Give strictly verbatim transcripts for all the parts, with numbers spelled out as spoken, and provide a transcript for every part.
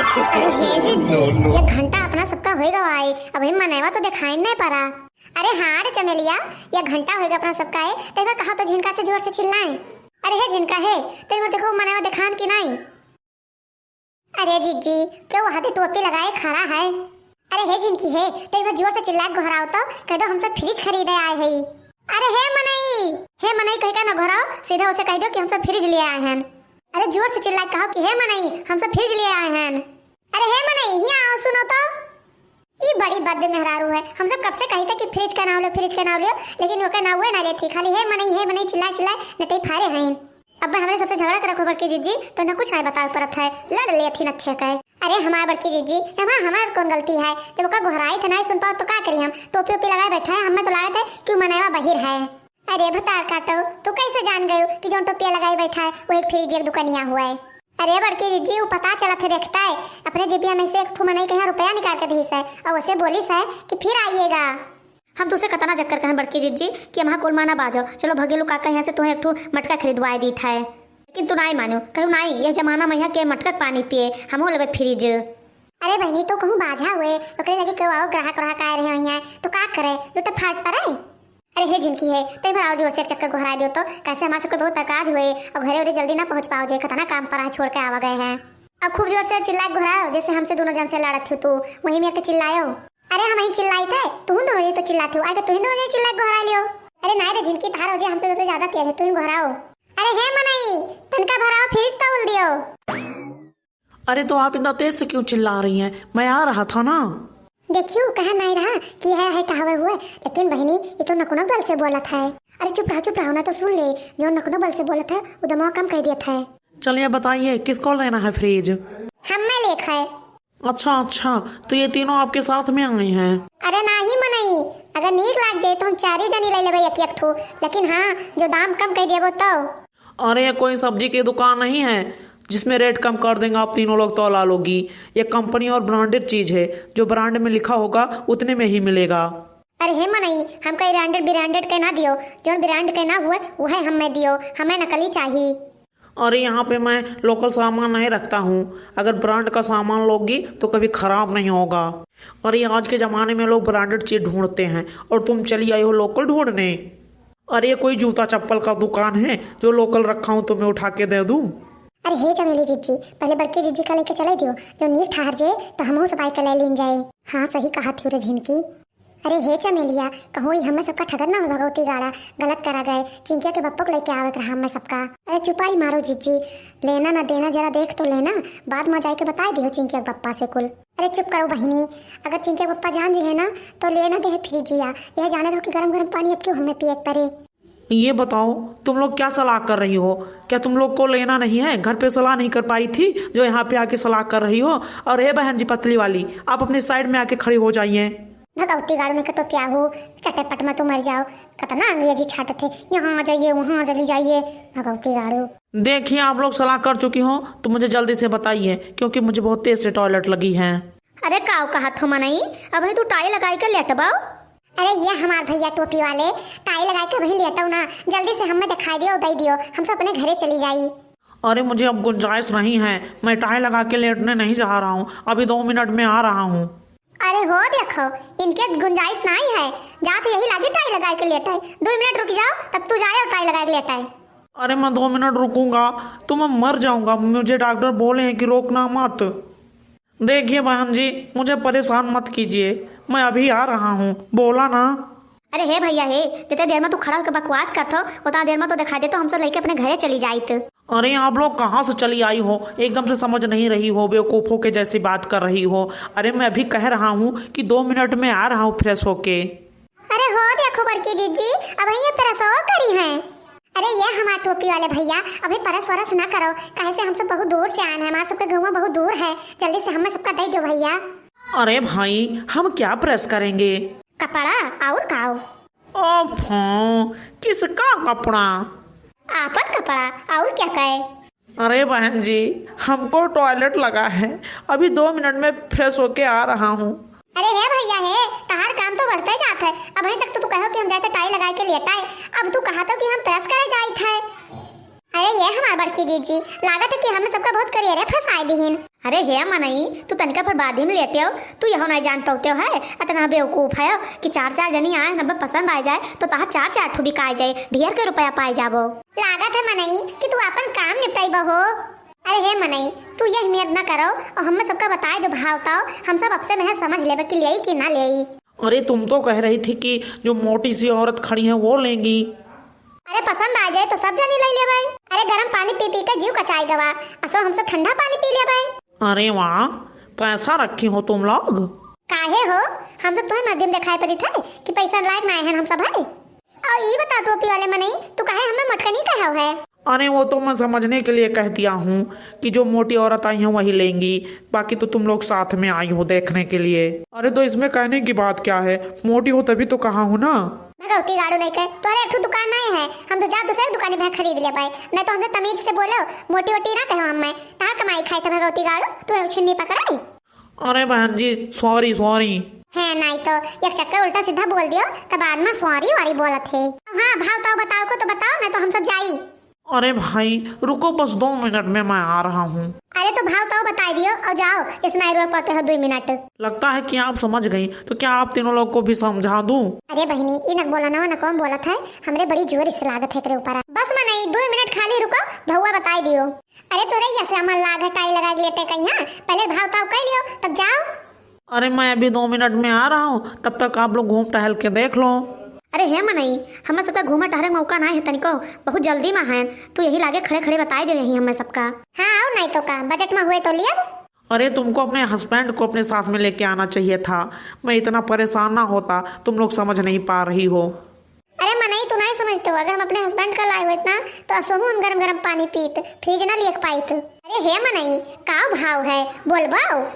अरे हे जिज्जी, एक घंटा अपना सबका होइ गवा है, अबहीं मनैवा तो देखाइन नहीं परा। अरे हाँ रे चमेलिया, एक घंटा होइ गवा अपना सबका है, तै बार कहा तो झिनका से जोर से चिल्लाए। अरे हे झिनका हे, तै बार देखो मनैवा देखान कि नहीं। अरे जिज्जी, केउ वहाँ ते टोपी लगाए खड़ा है? अरे हे झिनकी हे, तै बार जोर से चिल्लाए गोहराओ तो, कह दो हम सब फ्रिज खरीदे आए हई। अरे हे मनई, हे मनई कह के ना गोहराओ, सीधा उसे कह दो कि हम सब फ्रिज लिए आए हैं। अरे जोर से चिल्लाए कहो कि हे मनई, हम सब फ्रिज लिए आए हैं। अरे हे मनई, हियाँ आओ, सुनो तो। ई बड़ी बद मेहरारू है, हम सब कब से कही थे कि फ्रिज का नाव लियो, फ्रिज का नाव लियो, लेकिन ओके नावे ना लेती, खाली हे मनई, हे मनई चिल्लाए चिल्लाए नटई फारे हैं। अब हमरे सबसे झगड़ा करत हो बड़की जिज्जी, तो ना कुछ नहीं बतावे परत है, लड़ लेथिन अच्छे के। अरे हमार बड़की जिज्जी, हमार, हमार कौन गलती है? जब ओका गोहराई थे नहीं सुन पाओ तो का करी हम? टोपी ओपी लगाए बैठा है, हमें तो लागत है कि उ मनैवा बहिर है। अरे भतार काटो, तू कैसे जान गयो कि जौन टोपिया लगाए बैठा है वो एक फ्रिज एक दुकानिया हुआ है? अरे बड़की जिज्जी, उ पता चलत है देखता है, अपने जेबिया में से एक ठो मनई के यहाँ रुपया निकाल के दीस है और उसे बोलिस है कि फिर आइएगा। हम तुसे कतना चक्कर कहें बड़की जिज्जी कि हमार कुल माना बाजो, चलो भगेलू काका यहाँ से तुहें एक ठो मटका खरीदवाए दीत है, लेकिन तू नाई मानो, कहू नाई, यह जमाना में यहाँ के मटका के पानी पिए, हमहू लेबे फ्रिज। अरे बहनी, तो कहूँ बाझा हुए, ओकरे लगे केहू और ग्राहक व्राहक आए रहे होइहैं, तो का करे, लुटे फाट पड़े। अरे हे झिनकी हे, तै भर आओ जोर से एक चक्कर गोहराए दियो तो, कैसे हमार सबके बहुत तकाज हुए और घरे उरे जल्दी ना पहुँच पाओ जे, कतना काम पर है छोड़ के आवा गए हैं। अब खूब जोर से चिल्लाए गोहराओ, जैसे हमसे दोनों जन से लड़त हो तू, वही में आके चिल्लायो। अरे हम ही चिल्लाई थे, तुहूँ दोनों जी तो चिल्लात हो, आके तुही दोनों जी चिल्लाए गोहरा लियो। अरे नाई रे झिनकी, तहार हो जे हमसे सबसे ज्यादा तेज है, तुही गोहराओ। अरे हे मनई, तनका भराओ फ्रिज तौल दियो। अरे तो आप इतना तेज से क्यों चिल्ला रही हैं? मैं आ रहा था ना। देखियो, कहा नहीं रहा कि है, है कहावे हुए, लेकिन बहनी, ये तो नकुना बल से बोलत है। अरे चुप रहो, चुप रहो ना, तो सुन ले, जो नकुना बल से बोलत है, वो दमवा कम कर दिया था। चलिए बताइए, किसको लेना है फ्रिज? हमें लेख है। अच्छा अच्छा, तो ये तीनों आपके साथ में आई हैं? अरे नाही मनई, अगर नीक लाग जाए तो हम चारी जनी ले लेबे एक एक ठो, लेकिन हाँ, जो दाम कम कर देबो तो। अरे, ये कोई सब्जी की दुकान नहीं है जिसमें रेट कम कर देंगे, आप तीनों लोग तौला लोगी। ये कंपनी और ब्रांडेड चीज है, जो ब्रांड में लिखा होगा उतने में ही मिलेगा। अरे हे मनई, हमका ब्रांडेड ब्रांडेड के ना दियो, जौन ब्रांड के ना हुए वह हमें दियो, हमें नकली चाहिए। अरे यहाँ पे मैं लोकल सामान नहीं रखता हूँ, अगर ब्रांड का सामान लोगी तो कभी खराब नहीं होगा। अरे आज के जमाने में लोग ब्रांडेड चीज ढूंढते हैं और तुम चली आई हो लोकल ढूंढने। अरे कोई जूता चप्पल का दुकान है जो लोकल रखा हूँ तुम्हें उठा के दे दूँ? अरे हे चमेली जिज्जी, पहले बड़की जिज्जी का लेके चले दियो, जो नीक ठहर जाए तो हमहू सब आए के ले लीन जाए। हाँ सही कहा थी रे झिनकी। अरे हे चमेलिया, कहूँ ई हमें सबका ठगत ना हो भगवती गाड़ा, गलत करा गए, चिंकिया के बप्पो को लेके आवे के रहा हमें सबका। अरे चुपाई मारो जिज्जी, लेना ना देना जरा देख तो लेना, बाद में जाए के बताए दियो चिंकिया के बप्पा से कुल। अरे चुप करो बहिनी, अगर चिंकिया के बप्पा जान जी है ना तो लेना दे है फ्रिजिया, यह जाने रहो कि गरम गरम पानी अब क्यों हमें पिए के पड़े। ये बताओ, तुम लोग क्या सलाह कर रही हो? क्या तुम लोग को लेना नहीं है? घर पे सलाह नहीं कर पाई थी जो यहाँ पे आके सलाह कर रही हो? और हे बहन जी पतली वाली, आप अपने साइड में आके खड़ी हो जाइए। भगवती गाड़ू में कटो प्याहू, चटेपट में तो मर जाओ। कतना अंग्रेजी छाटत है, यहाँ आ जाइए, वहाँ चली जाइए, भगवती गाड़ू। देखिए, आप लोग सलाह कर चुकी हो तो मुझे जल्दी से बताइए, क्योंकि मुझे बहुत तेज से टॉयलेट लगी है। अरे काव कहत हो मनई, अबही तू टाई लगाई के लेटबाओ? अरे ये हमार भैया टोपी वाले, टाई लगाई के अबही लेटो ना, जल्दी से हमें दिखाई दियो, दे दियो, हम सब अपने घरे चली जाई। अरे मुझे अब गुंजाइश नहीं है, मैं टाई लगा के लेटने नहीं जा रहा हूँ, अभी दो मिनट में आ रहा हूँ। अरे हो देखो, इनके गुंजाइश नहीं है, जात यही लागी टाई लगाई के लेटाए, दो मिनट रुक जाओ, तब तू जाए और टाई लगाई के लेटाए। अरे मैं दो मिनट रुकूंगा तो मैं मर जाऊंगा, मुझे डॉक्टर बोले हैं कि रोकना मत। देखिए बहन जी, मुझे परेशान मत कीजिए, मैं अभी आ रहा हूँ, बोला ना। अरे हे भैया हे, जितने देर में तू खड़ा होकर बकवास करत हो, उतना देर में तो दिखाई दे तो हम सब लेके अपने घरे चली जाइत। अरे आप लोग कहाँ से चली आई हो, एकदम से समझ नहीं रही हो, बेवकूफ़ों के जैसी बात कर रही हो। अरे मैं अभी कह रहा हूँ कि दो मिनट में आ रहा हूँ फ्रेश होके। अरे हो देखो बड़की जिज्जी, अबही ये फ्रेश हो करी हैं। अरे ये हमार टोपी वाले भैया, अभी परस वरस ना करो, काहे से हम सब बहुत दूर से आए हैं, हमारे सबके गाँव बहुत दूर है, जल्दी से हमें सबका दे दो भैया। अरे भाई, हम क्या प्रेस करेंगे? कपड़ा और काव। ओफो, किसका कपड़ा? आपन कपड़ा, और क्या कहे? अरे बहन जी, हमको टॉयलेट लगा है, अभी दो मिनट में फ्रेश होके आ रहा हूँ। अरे हे भैया हे, तहार काम तो बढ़ते जात है। अबही तक तो तू कहो कि हम जाए थे टाई लगाए के लेटाए, अब तू कहा तो कि हम प्रेस करे जाइत है। अरे ये हमार बड़की जीजी, लागत है कि हम सबका बहुत करियरे फंसाए दिहिन। अरे हे मनई, तू तनिका भर बादी में लेटे हो, तू यहो नहीं जान पाते हो है, इतना बेवकूफ है कि चार चार जनी आए न, पसंद आ जाए तो तहार चार चार ठो बिकाए जाए, ढेर के रुपया पाए जाबो। लागत है मनई कि तू अपन काम निपटाई बहो। अरे हे मनई, तू यह मेर न करो और हमें सबका बताए दो भाव ताव, हम सब आपसे में समझ लेबे कि लेई कि ना लेई। अरे तुम तो कह रही थी कि जो मोटी सी औरत खड़ी है वो लेंगी। अरे पसंद आ जाए तो सब जनी ले लेबे। अरे गरम पानी पी पी के जीव कचाई गवा, असो हम सब ठंडा पानी पी लेबे। अरे वाह, पैसा रखी हो तुम लोग। काहे हो, हम तो तुम्हें माध्यम दिखाई पड़ी थे कि पैसा लायक ना है हम सब है। और ई बता टोपी वाले मनई, तू काहे हमें मटकनी कहा है? अरे वो तो मैं समझने के लिए कह दिया हूँ कि जो मोटी औरत आई हैं वही लेंगी, बाकी तो तुम लोग साथ में आई हो देखने के लिए। अरे तो इसमें कहने की बात क्या है, मोटी हो तभी तो कहा हूँ ना। भगवती गाड़ू नहीं कहे, तोहरे एक ठो दुकान नहीं है, हम तो जा दूसरे दुकान में खरीद लेबे, नहीं तो हमसे तमीज से बोलो, मोटी ओटी ना कहो हमें, तहार कमाई खाए थे भगवती गाड़ू, तू छिन्नी पकड़े। अरे बहन जी, sorry, sorry। है नहीं तो एक चक्कर उल्टा सीधा बोल दियो तो बाद में sorry वारी बोलत है। हाँ, भाव ताव बताओ को तो बताओ, नहीं तो हम सब जाई। अरे भाई रुको, बस दो मिनट में मैं आ रहा हूँ। अरे तो भाव ताव बताई दियो और जाओ, इसमें रुक पाते हो दो मिनट। लगता है कि आप समझ गई, तो क्या आप तीनों लोग को भी समझा दूँ? अरे बहनी, इनक बोला ना, ना कौन बोलत है, हमरे बड़ी जोर से लागत है एकरे ऊपर। बस मनई, दो मिनट खाली रुको, भौवा बताई दियो। अरे तोरे ये श्यामल लाग है, टाई लगा के लेटे कहीं, हाँ? पहले भाव ताव कर लियो, तब जाओ। अरे मैं अभी दो मिनट में आ रहा हूँ, तब तक आप लोग घूम टहल के देख लो। अरे हे मनई, हमें सबका घूमा टहरे के मौका ना है तनिको, बहुत जल्दी में है, तू यही लागे खड़े खड़े बताए दे यही हमें सबका। हाँ, और नहीं तो का, बजट में हुए तो लियब। अरे तुमको अपने हस्बैंड को अपने साथ में लेके आना चाहिए था, मैं इतना परेशान ना होता, तुम लोग समझ नहीं पा रही हो। अरे मनई, तू नहीं समझते हो, अगर हम अपने हस्बैंड का लाए होइत ना, तो असोहू हम गरम गरम पानी पीत, फ्रिज ना लियक पाइत। अरे हे मनई, का भाव है, बोलबाओ?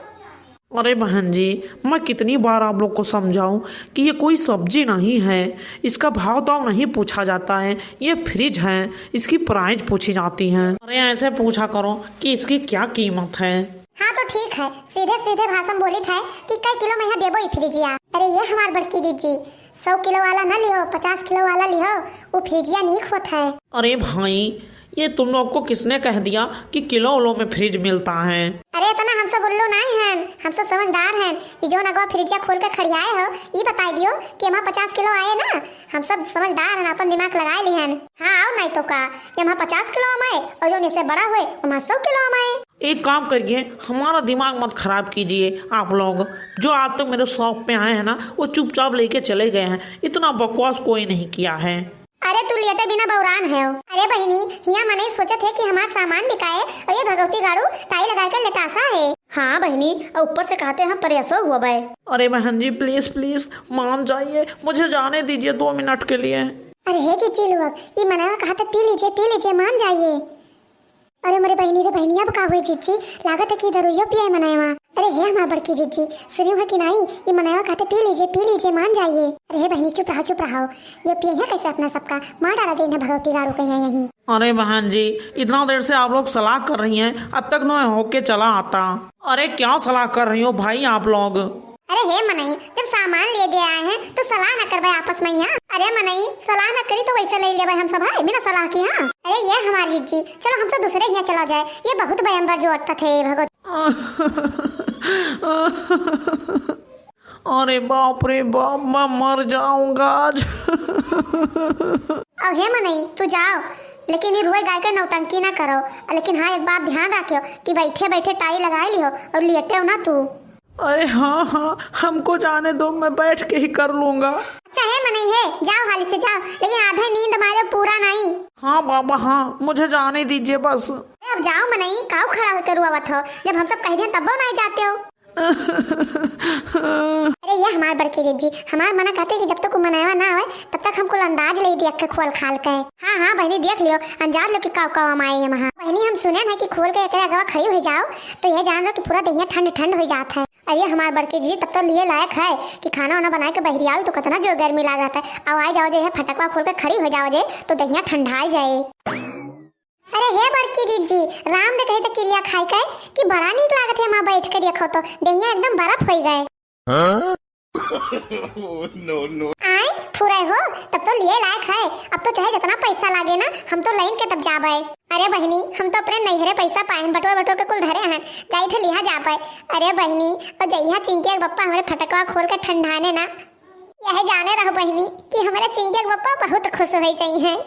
अरे बहन जी, मैं कितनी बार आप लोग को समझाऊं कि ये कोई सब्जी नहीं है, इसका भाव ताव नहीं पूछा जाता है, ये फ्रिज है, इसकी प्राइस पूछी जाती है। अरे ऐसे पूछा करो कि इसकी क्या कीमत है। हाँ तो ठीक है, सीधे सीधे भाषण बोलित है कि कई किलो में यहाँ देबो ई फ्रिजिया। अरे ये हमार बड़की दीदी, सौ किलो वाला ना लिहो, पचास किलो वाला लिहो, वो फ्रिजिया नीक होत है। अरे भाई, ये तुम लोग को किसने कह दिया कि किलो उलो में फ्रिज मिलता है? अरे इतना हम सब उल्लू नहीं हैं, हम सब समझदार हैं। ये जो अगवा फ्रिजिया खोल के खड़ियाए हो, ये बताई दियो कि एमा पचास किलो आए ना, हम सब समझदार हैं, अपन दिमाग लगाए लिहन। हाँ, और नहीं तो का, एमा पचास किलो आए और जो इनसे बड़ा हुए, ओमा सौ किलो आए। एक काम करिए, हमारा दिमाग मत खराब कीजिए आप लोग। जो आज तक मेरे शॉप पे आए हैं ना, वो चुपचाप लेके चले गए हैं। इतना बकवास कोई नहीं किया है। अरे तू लेटे बिना बौरान है। अरे बहिनी, हिया मनई सोचत है कि हमार सामान बिकाए और ये भगवती गाड़ू टाई लगा के लेटासा है। हाँ बहिनी, और ऊपर से कहते हम परेसो हुआ बे। अरे बहन जी, please, please, मान जाइए, मुझे जाने दीजिए दो मिनट के लिए। अरे हे जीजी लोग, ई मनवा कहत है पी लीजिए, पी लीजिए, मान जाइए। अरे मोरे बहिनी रे बहिनी, अब का हुए जीजी? लागत है कि दरुइयो पियाए मनवा। अरे हे हमार बड़की जीजी, सुनी है कि नहीं? ई मनवा कहते पी लीजिए, पी लीजिए, मान जाइए। अरे हे बहिनी, चुप रहो, चुप रहो। ये पिए है कैसे अपना सबका? मार डाला जाए इन्हें भगवती गाड़ू कहीं यहीं। अरे बहन जी, इतना देर से आप लोग सलाह कर रही हैं, अब तक तो मैं होके चला आता। अरे क्या सलाह कर रही हो भाई आप लोग? अरे हे मनई, जब सामान लिए दे आए हैं तो सलाह न करबे आपस में यहाँ। अरे मनई, सलाह न करी तो वैसे ले लेबे हम सब है बिना सलाह की। हाँ, अरे ये हमार जीजी, चलो हम तो दूसरे यहाँ चला जाए, ये बहुत बयम्बर जो अटकत है भगवत। अरे बाप रे बाप, मैं मर जाऊंगा आज। अब हे मनई, तू जाओ, लेकिन ये रुए गाय के नौटंकी ना करो। लेकिन हाँ, एक बात ध्यान रखियो कि बैठे बैठे टाई लगाए लिहो और लेटे हो ना तू। अरे हाँ, हाँ, हमको जाने दो, मैं बैठ के ही कर लूंगा। अच्छा हे मनई हे, जाओ हाली से जाओ, लेकिन आधे नींद मारे पूरा नहीं। हाँ बाबा, हाँ, मुझे जाने दीजिए बस। अरे अब जाओ मनई, काऊ खड़ा होकर रुआवत हो, जब हम सब कह दिए तब नहीं जाते हो। अरे ये हमार बड़की जीजी, हमार मना कहते कि जब तक वो मनवा ना आवे, तब तक हमको अंदाज ले दिया के खोल खाल के। हाँ, हाँ बहनी, देख लियो, अंदाज लो कि काऊ काऊ हमारे ये महा। बहनी, हम सुने ना कि खोल के एकरे अगवा खड़ी हो जाओ, तो ये जान लो कि पूरा दहिया ठंड ठंड हो जात है। अरे हमार बड़की जी, तब तो लिए लायक है कि खाना वाना बनाए के बहरी आवे तो कितना जोर गर्मी लागत है। अब आए जाओ जे है फटकवा खोल के खड़ी हो जाओ जे तो दहिया ठंडाए जाए। अरे हे बड़की जी, राम दे कहे तो किरिया खाए के कि बड़ा नीक लागत है, वहाँ बैठ के देखो तो दहिया एकदम बर्फ हो गए। हाँ? Oh, no, no। आए पूरा हो, तब तो लिए लायक है। अब तो चाहे जितना पैसा लागे ना, हम तो लाइन के तब जाबे। अरे बहिनी, हम तो अपने नैहरे पैसा पाए हैं, बटोर बटोर के कुल धरे हैं, जाई थे लिहा जाबे। अरे बहिनी, और जइहा चिंकिया के बप्पा हमरे फटकवा खोल के ठंडाने ना, यह जाने रहो बहिनी कि हमरे चिंकिया के बप्पा बहुत खुश हो जाई हैं।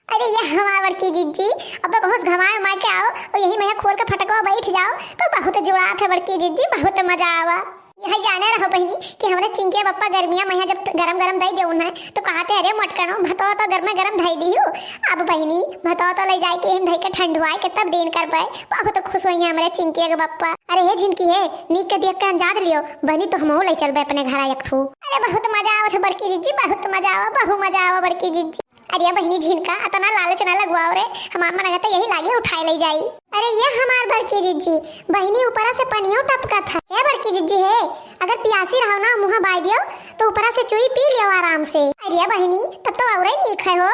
अरे ये हमार बड़की जिज्जी, अब कहूँ से घमाए उमाए के आओ और यही महिया खोल के फटकवा बैठ जाओ तो बहुत जुड़ात है बड़की जिज्जी, बहुत मजा आवा। यह जाने रहो बहिनी कि हमरे चिंकिया बप्पा गर्मिया महिया जब गरम गरम दई देउन है तो कहते, "अरे मोटकनो, भतो तो गरम गरम धई दिहु।" अब बहिनी, भतो तो ले जाए के हम धई के ठंडुआए के तब दिन करबे। बहुत खुश होई है हमरे चिंकिया के बप्पा। अरे हे झिनकी हे, नीक के देख के अंजाद लियो, बनी तो हमहू ले चलबे अपने घरा एक ठो। अरे बहुत मजा आवत है बड़की जिज्जी, बहुत मजा आवा, बहुत मजा आवा बड़की जिज्जी। अरे बहिनी झिनका, अतना लालच ना लगवाओ रे, हमार मन करता यही लागे उठाए ले जाई। अरे ये हमार बड़की जिज्जी, बहिनी ऊपरा से पनियो टपकत है। हे बड़की जिज्जी हे, अगर पियासी रहो ना मुँह बाय दियो तो ऊपरा से चुई पी लियो आराम से। अरे बहिनी तब तो औरे नीक है हो।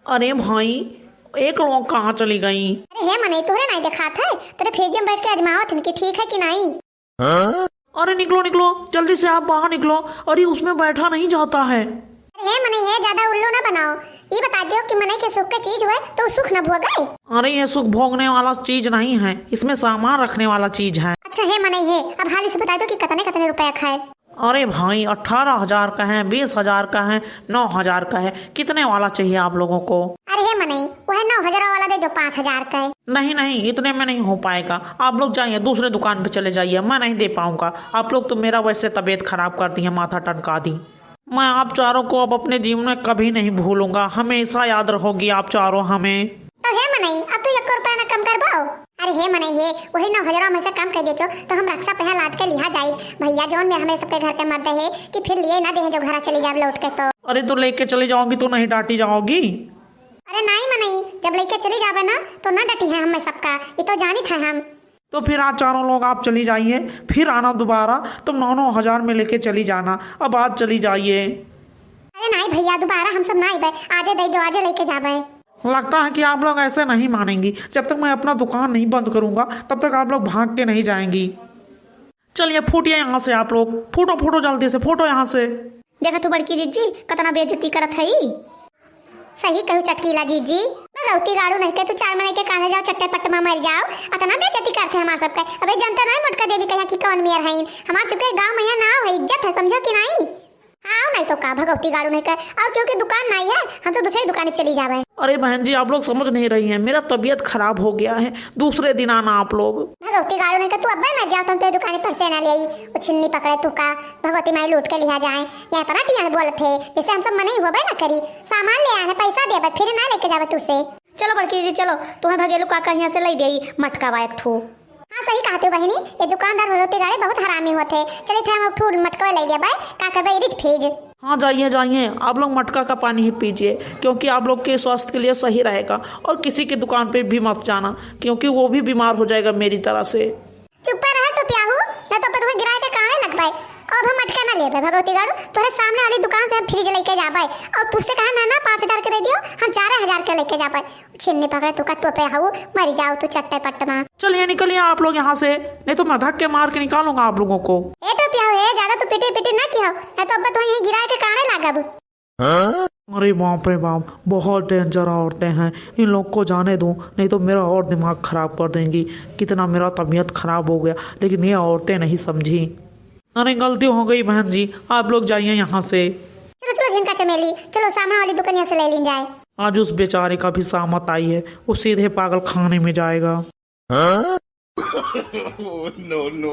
अरे भाई, एक लोग कहाँ चली गई? अरे हे मनई, तोहरे नाई देखात है, तोरे फ्रिज में बैठ के आजमावत हन कि ठीक है कि नाई। अरे निकलो, निकलो, जल्दी से आप बाहर निकलो। अरे उसमें बैठा नहीं जाता है। अरे हे मनई हे, ज्यादा उल्लू ना बनाओ। ये बता दियो कि मनई के सुख के चीज हुए तो सुख न भोगे। अरे ये सुख भोगने वाला चीज नहीं है, इसमें सामान रखने वाला चीज है। अच्छा हे मनई हे, अब हाली से बता दो कि कितने कितने रुपया का है। अरे भाई, अठारह हजार का है, बीस हजार का है, नौ हजार का है, कितने वाला चाहिए आप लोगों को? अरे हे मनई, वह नौ हजार वाला दे दो, पाँच हजार का है। नहीं नहीं, इतने में नहीं हो पाएगा, आप लोग जाइए, दूसरे दुकान पे चले जाइए, मैं नहीं दे पाऊंगा। आप लोग तो मेरा वैसे तबीयत खराब कर दी है, माथा टनका दी। मैं आप चारों को अब अपने जीवन में कभी नहीं भूलूंगा, हमेशा याद रहोगी आप चारों हमें। तो हे मनई, अब तू एको रुपया ना कम करबो? अरे हे मनई हे, वही नौ हजार में से कम कर देतो तो हम रक्षा पहन लाद के लिहा जाई। भैया जौन में हमरे सबके घर के मर्द है कि फिर लिए ना दे जो घरा चली जाब लौट के तो। अरे तो लेके चली जाओगी तो नहीं डांटी जाओगी? अरे नाई मनई, जब लेके चली जाबे ना तो ना डटी है हमें सबका, ये तो जानित है हम। तो फिर आज चारों लोग आप चली जाइए, फिर आना दोबारा, तुम नौ नौ हजार में लेके चली जाना। अब आज चली जाइए। अरे नाई भैया, दोबारा हम सब ना आइबे, आजे दे दो, आजे लेके जाबे। लगता है कि आप लोग ऐसे नहीं मानेंगी। जब तक मैं अपना दुकान नहीं बंद करूंगा, तब तक आप लोग भाग के नहीं जाएंगी। चलिए, फूटिए यहाँ से आप लोग, फूटो, फूटो जल्दी से, फूटो यहाँ से। देखा तू बड़की जिज्जी, कतना बेइज्जती करत हई। सही कहू चटकीला जिज्जी, भगौती गाड़ू नहीं के तू चार मनई के कांधे जाओ, चट्टे पट्ट में मर जाओ, अतना बेइज्जती करते हमार सबके। अबे जनते नहीं मोटका देवी कहिया कि कौन मेर हईन, हमार सबके गाँव में यहाँ नाव है, इज्जत है, समझो कि नहीं? हाँ, नहीं तो का, भगौती गाड़ू नहीं के, और क्योंकि दुकान नहीं है, हम तो दूसरे दुकान पे चली जावे। अरे बहन जी, आप लोग समझ नहीं रही हैं, मेरा तबीयत खराब हो गया है, दूसरे दिन आना आप लोग। भगौती गाड़ू नहीं के, तू अब्बे मर जाओ, तुम तेरी दुकान पर से ना ले आई, वो छिन्नी पकड़े तू का, भगौती माई लूट के लिहा जाए, या इतना टियान बोलत है, जैसे हम सब मनई होबे ना करी, सामान ले आए, पैसा देबे, फिर ना लेके जावे तू से। चलो बड़की जी, चलो, तुम्हें भगेलू काका यहाँ से ले देई मटकावा एक ठो। हाँ, सही कहते हो बहिनी, ये दुकानदार भगौती गाड़ू बहुत हरामी होते। चलित है हम एक ठो मटकावा ले लेबे, का करबे, रिज फ्रिज। हाँ, जाइए, जाइए, आप लोग मटका का पानी ही पीजिए, क्योंकि आप लोग के स्वास्थ्य के लिए सही रहेगा और किसी की दुकान पे भी मत जाना, क्योंकि वो भी बीमार हो जाएगा मेरी तरह से। चुप्पे रह टोपियाहू, न तो पे तुम्हें गिराए के काने लगबे। अब हम मटका ना लेबे भगौती गाड़ू, तोहरे सामने वाली दुकान से हम फ्रिज लेके जाबे और तुझसे कहा ना, ना पाँच हजार के दे दियो, हम चार हजार के लेके जाबे। छिन्नी पकड़े तू का टोपियाहू, मर जाओ तू चट्टे पट्ट में। चलिए निकलिए आप लोग यहाँ से, नहीं तो मैं धक्के मार के निकालूंगा आप लोगों को। ए टोपियाहू, ए ज्यादा तू पिटी पिटी ना किहो, नहीं तो अब तो यहीं गिराए के काने लागब। अरे बाप रे बाप, बहुत डेंजर औरतें हैं, इन लोग को जाने दो, नहीं तो मेरा और दिमाग खराब कर देंगी। कितना मेरा तबीयत खराब हो गया, लेकिन ये औरतें नहीं समझी। अरे गलती हो गई बहन जी, आप लोग जाइए यहाँ से। चलो चलो झिनका चमेली, चलो सामने वाली दुकानिया से ले लीन जाए। आज उस बेचारे का भी सामत आई है, वो सीधे पागल खाने में जाएगा। No no.